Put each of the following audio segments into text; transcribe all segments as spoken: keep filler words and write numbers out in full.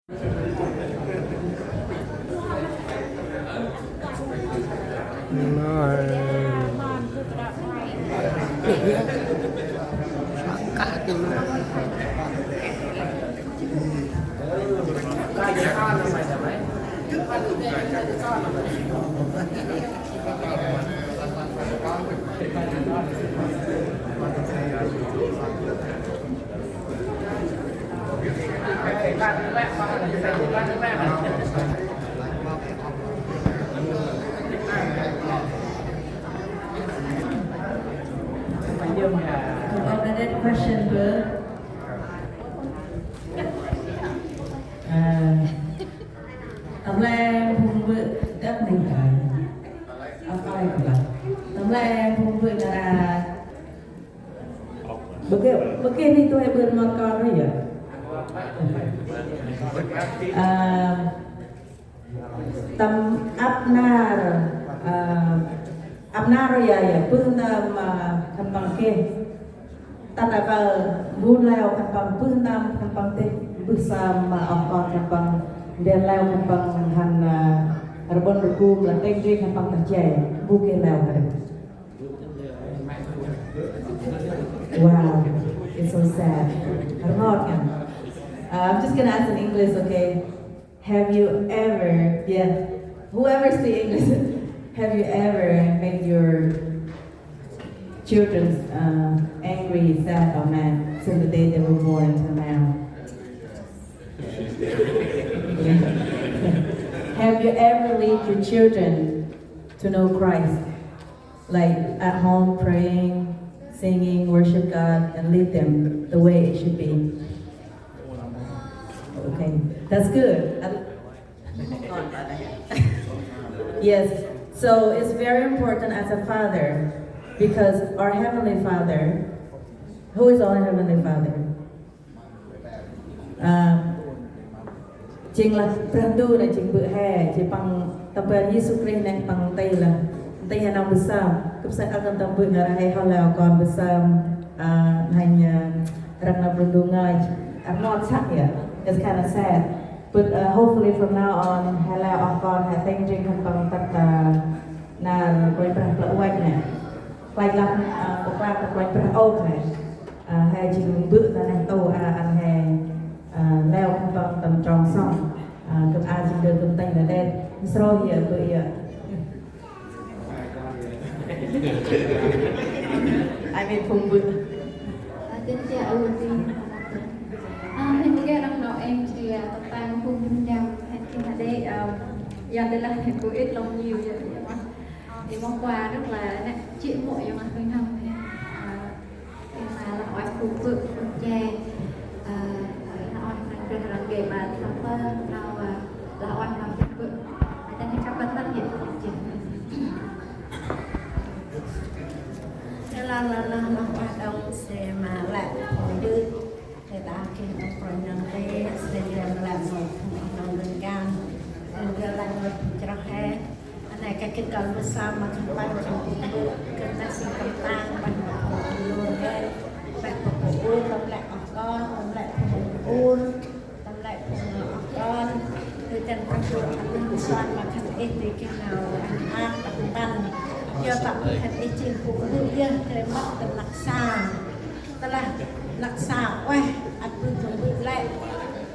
Có cái question bơ. À, tâm lê phung bơ đất mình phải. Apa itu lah? Tâm lê phung bơ là Bơ geh, bơ geh ni tu he bơ rngot kon ri yơh. Ơ, tâm ăp nar, ơ, ăp nar ri yơh, yơh, bơh ntơm, ơ, khân păng geh. Tât aơ bơh bu leo khân păng bơh ntơm khân păng tih, bơh sơm, ơ, oh kon khân păng, ndrel leo khân păng hăn, ơ, rƀŭn rgum lah têng ri khân păng tah jay, bu geh leo kơt. Wow, it's so sad. Rngot kan? Uh, I'm just gonna ask in English, okay? Have you ever, yeah, whoever speak English, have you ever made your children uh, angry, sad, or mad since the day they were born till now? Have you ever lead your children to know Christ? Like at home, praying, singing, worship God, and lead them the way it should be. Okay, that's good. I- yes, so it's very important as a father because our Heavenly Father, who is our Heavenly Father? Ơ, jêng lah Brah Ndu nê jêng bơ̆ he, jêh păng tâm ban Yêsu Krist nê păng nti lah, nti he nau mbơh sơm, kŭp săk ăk tâm bơ̆ nê rah he hŏ leo kon mbơh sơm, ơ, hên, ơ, răng nau Brah Ndu ngơi, rngot săk yơh, it's kind of sad, but uh, hopefully from now on, he leo oh kon, he têng jêng khân păng tât, ơ, nar Kôranh Brah plơ̆ uănh nê, klach lah, ơ, pơklah tơ Kôranh Brah ôp nê. Ơ, he jêng bơ̆ ta neh ntu, ơ, ăn he, ơ, leo khân păng tâm trong sŏng. Ơ, gâp a jêng dơi gâp têng la đet. Nsrôih yơh bơ̆ yơh. I mean, phung bơ̆. Ơ, tin chia ơ, tin. Ơ, hên geh răng nau êng chia, tâm tang phung bơ̆ njăm, hên geh hă đê, ơ, ya đê lah hên bơ̆ êt lŏng nhiu yơh, yơh mă. Ê, mong quà rất là nè, chị muội yang là hơi hâm he. À, em mà là oai khu bự, khu chè. À, là oai năng kơ răng ghê mà thăm bơ, nào, à, là oai năng khu bự. À, cho nên các bạn bắt hiện không chị? Thế là, là, là, là oai đông xe mà lại khu bự. He đa geh nau Kôranh Nơm tê, srê yơh lĕ nau phung oh nau lơn kan. Srê yơh lĕ nau phung chroh he. Anai ka gĭt kăl mbơh sơm ma khân păng jêng phung bơ̆, gâp nơm sĭn tâm tang, ƀah ma phung lôr he, ƀah ma phung ur, tâm lĕ oh kon, tâm lĕ phung ur, tâm lĕ phung oh kon. Ơ, dăn Brah Ndu ăn nơm suan ma khân ih, dơi geh nau ăn ăp tâm ban. Yơh ta khân ih jêng phung bơ̆ yơh, dơi mâp tâm năk sa. Tơlah năk sa ueh, ăt bơh tâm bơ̆ lĕ.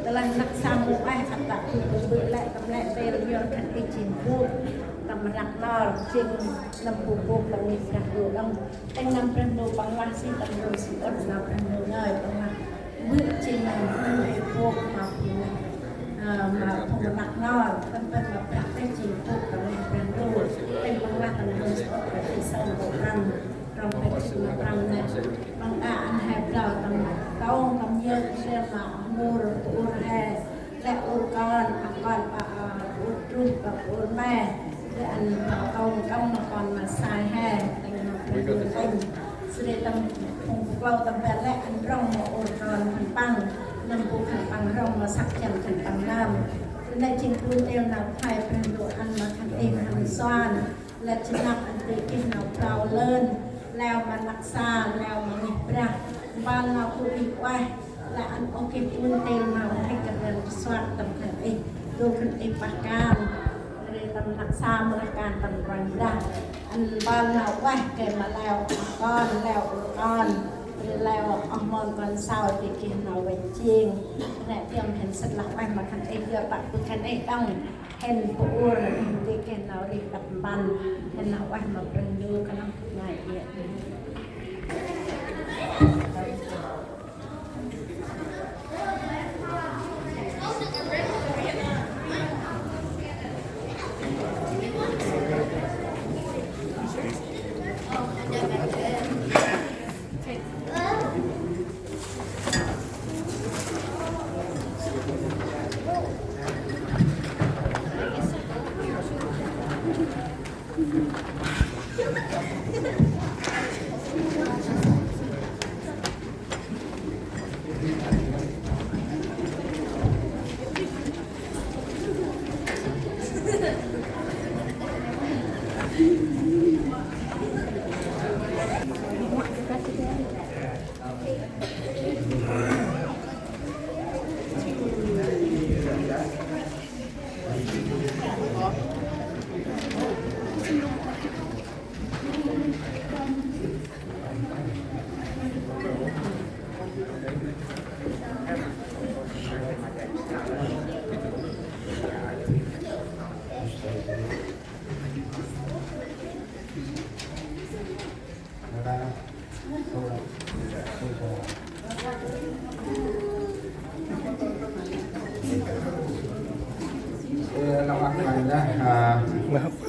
Tơlah năk sa mâu ueh, ăt tă bơh tâm bơ̆ lĕ, tâm lĕ têl yor khân ih jêng bôk. Tâm rnăk nor, jêng nâm bôk bôk tâm ngih Brah Ndu đŏng. Têng nâm Brah Ndu păng lah si tâm rô si ŭt nau Brah Ndu ngơi păng lah. Bơ̆ jêng nâm bôk ma phung, ơ, ma phung rnăk nor, tâm bơ̆ ma Brah têh jêng bôk tâm ngih Brah Ndu. Têng păng lah tâm rô si ŭt, tâm si sơm bôk răm. Trong pêt jêt ma prăm nê, păng đă ăn he blao tâm tông, tâm yơk, jêh ma oh nô, ur he, lĕ ur kon, oh kon, pă, ur truh, pă ur me, lĕ ăn pă tông, tông ma kon ma sai he, têng ma Brah Ndu têng. Srê tâm phung klâu tâm ban lĕ ăn rŏng ma ur kon khân păng, nâm bu khân păng rŏng ma săk jăn khân păng nơm. Nê jêng bu têl nau khlay Brah Ndu ăn ma khân êng hăn suan. Lĕ jêng năp ăn tui geh nau blao lơn, leo ma năk sa, leo ma ngih Brah. Mpơl nau bu ih ueh, lĕ ăn ôh geh bu têl nau hĕ kơ răn suat tâm khân Dôk khân ê pah kan, ri tâm rnăk sa mrah kan tâm Kôranh Brah. Ăn mpơl nau ueh gay ma leo oh kon, leo ur kon, ri leo oh mon kon sau, di geh nau vêch jêng. Nê tiêm hên sĭt lah ueh ma khân ê, yor tă bơh khân ê đŏng hên bu ur, di geh nau rêh đăp mpăn, hên lah ueh ma Brah Ndu. Knŏng ngai iê. Ơ, lăng ăp ma neh, a,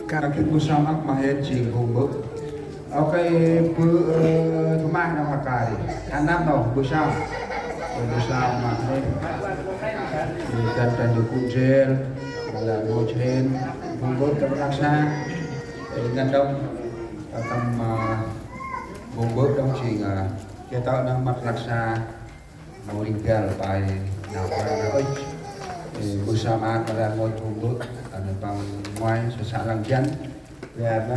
kăp gĭt bu sơm ăp ma hên jêng bu bơ̆. Ôkê, bơ̆, ơ, Thomas nơh ma kari. Ăn năp nơh, bu sơm. Ơ, bu sơm ma hên. Ơ, kăn kăn du kŭ jêl, lăng ngôch hên, bu bơ̆ tâm rnăk sa. Ơ, ngăn đŏng, ơ, tâm, ơ, bu bơ̆ đŏng jêng, ơ, geh tơ̆ nơh măt rnăk sa. Mâu ri găl pai nau pai nau ŭch. Ê, bu sơm ăp ma lĕ ngôch bu bơ̆, ăn păng ngoai sa săk lăng jăn. Ri ăp ma,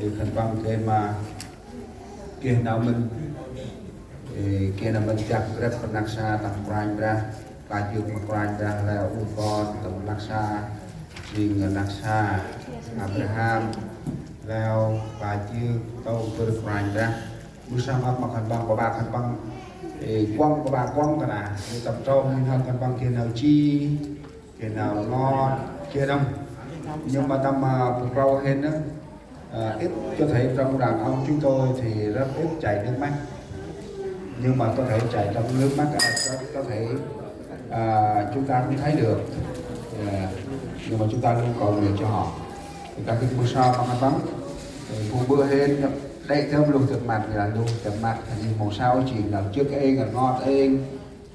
ê, khân păng geh ma, geh nau mĭn. Ê, geh nau mĭn jăk grăp rnăk sa tâm Kôranh Brah. Ka jŭk ma Kôranh Brah leo ur kon tâm rnăk sa. Jêng rnăk sa Abraham leo ka jŭk tông bơr Kôranh Brah. Bu sơm ăp ma khân păng, ba ba khân păng, ê, kuŏng, ba ba kuŏng ta nơh, ê, tâm trôm hên hăn khân păng geh nau ji, geh nau ngot, geh nau. Nhưng mà tâm, à, bu klâu hên nơh, à, ít có thể trong đàn ông chúng tôi thì rất ít chảy nước mắt. Nhưng mà có thể chảy trong nước mắt, à, có, có thể, à, chúng ta không thấy được. À, nhưng mà chúng ta luôn cầu nguyện cho họ. Ê, ka gĭt bu sơm ma khân păng. Ê, bu bơ̆ hên, đê̆ tơm luh tơm măt, ê, luh tơm măt, hên mâu sao jêng nau jŭk êng, ngot êng,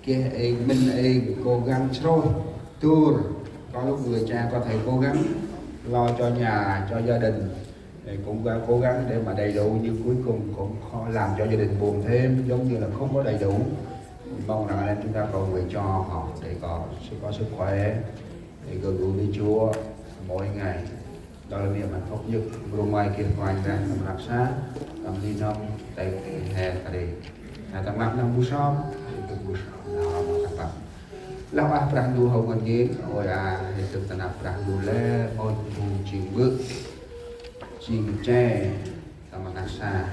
geh êng, mĭn êng, cố gắng srôih, dôr. Có lúc người cha có thể cố gắng lo cho nhà, cho gia đình, ê, cũng đã cố gắng để mà đầy đủ, nhưng cuối cùng cũng khó làm cho gia đình buồn thêm, giống như là không có đầy đủ. Mong rằng anh em chúng ta cầu nguyện cho họ để có, có sức khỏe, để gần gũi với Chúa mỗi ngày. Đó là niềm hạnh phúc nhất. Bru ngoai geh Kôranh Brah tâm rnăk sa, tâm ni nơm, têk he ta ri. Nê tâm rnăk nơm bu sơm, ê, geh bu sơm, nau ma tâm rnăk. Lah ah Brah Ndu hŏ ngăn ngên, ôi a, ê, tơ̆ ta năp Brah Ndu lĕ, ôi bu jêng bơ̆, jêng che, tâm rnăk sa.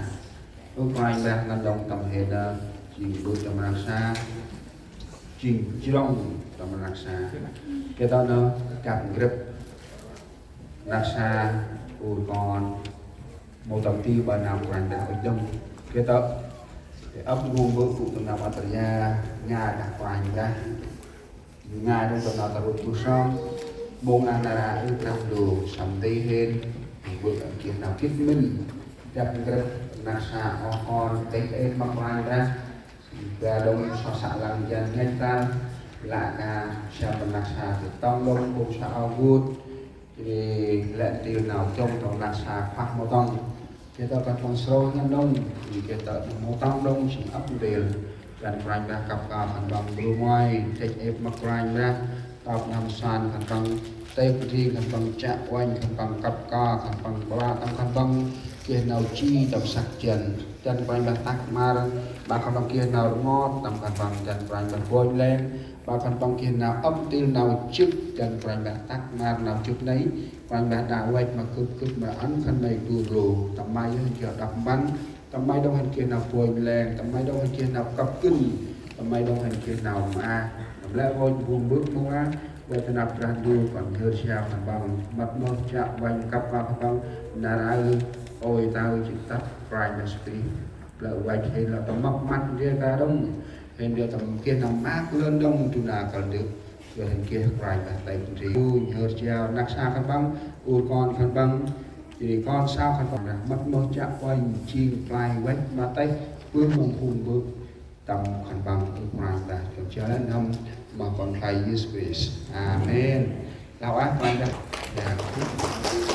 Ơ Kôranh Brah ngăn đŏng tâm hên nơh, jêng bơ̆ tâm rnăk sa, jêng jrŏng tâm rnăk sa. Geh tơ̆ nơh, kăp grăp rnăk sa, ur kon, mâu tâm ti ƀă nau Kôranh Brah ŭch đŏng. Geh tơ̆, ê, ăp gŭ bơ̆ gŭ tâm nau ƀă tơr ya, ngai đah Kôranh Brah. Ngai đŏng tâm nau ta rut bu sơm, mông a nar a ư Brah Ndu săm ti hên, bơ̆ geh nau gĭt mĭn, dăp grăp rnăk sa oh kon, têk êp ma Kôranh Brah, ba đŏng sa săk lăng jăn ngăch tăl, lah ka săm rnăk sa tơ tŏng đŏng, bông sa oh gŭt, Jêh ri lĕ ntil nau chông tâm rnăk sa khua mâu tŏng. Geh tơ̆ khân păng srôih ngăn đŏng, jêh ri geh tơ̆ mâu tŏng đŏng, sĭm ăp ntil. Dăn Kôranh Brah kăp ka khân păng bru ngoai, têk êp ma Kôranh Brah, tŏp năm san khân păng, têk ri khân păng, chiă uănh khân păng, kăp ka khân păng, bla tâm khân păng, geh nau ji tâm săk jăn. Dăn Kôranh Brah tăk mar, ba khân păng geh nau rngot tâm khân păng, dăn Kôranh Brah bônh leng, Khân păng geh nau ăp ntil nau jŏk, dăn Kôranh Brah tăk nar nau jŏk nây, Kôranh Brah đă văch ma gâp, gâp ma ăn khân may du rô. Tâm may hên geh đăp mpăn, tâm may đŏng hên geh nau bôi mleng, tâm may đŏng hên geh nau kăp gân, tâm may đŏng hên geh nau mâu a. Tâm lĕ rngôch phung mbơ̆ mâu a, văch ta năp Brah Ndu, kon nhhơr jao khân păng mât mơh chiă vănh kăp ma khân păng nar aơ, ôi ta ơi jêh tăp Kôranh Yêsu Krist. Lĕ văch hên lĕ tâm mâp măt ndrel ta đŏng, hên ndrel tâm geh nau maak lơn đŏng du nar kăl dơ̆. Yor hên geh Kôranh Brah têk ndri. Ur nhhơr jao năk sa khân păng, ur kon khân păng, jêh ri kon sau khân păng, mât mơh chiă vănh jêng play văch ma têh bơh mâm phung mbơ̆. Tâm khân păng ur Kôranh Brah, chon jao lĕ năm ma Kon Khlay Yêsu Krist. Amen. Lau ah Kôranh Brah. Dah.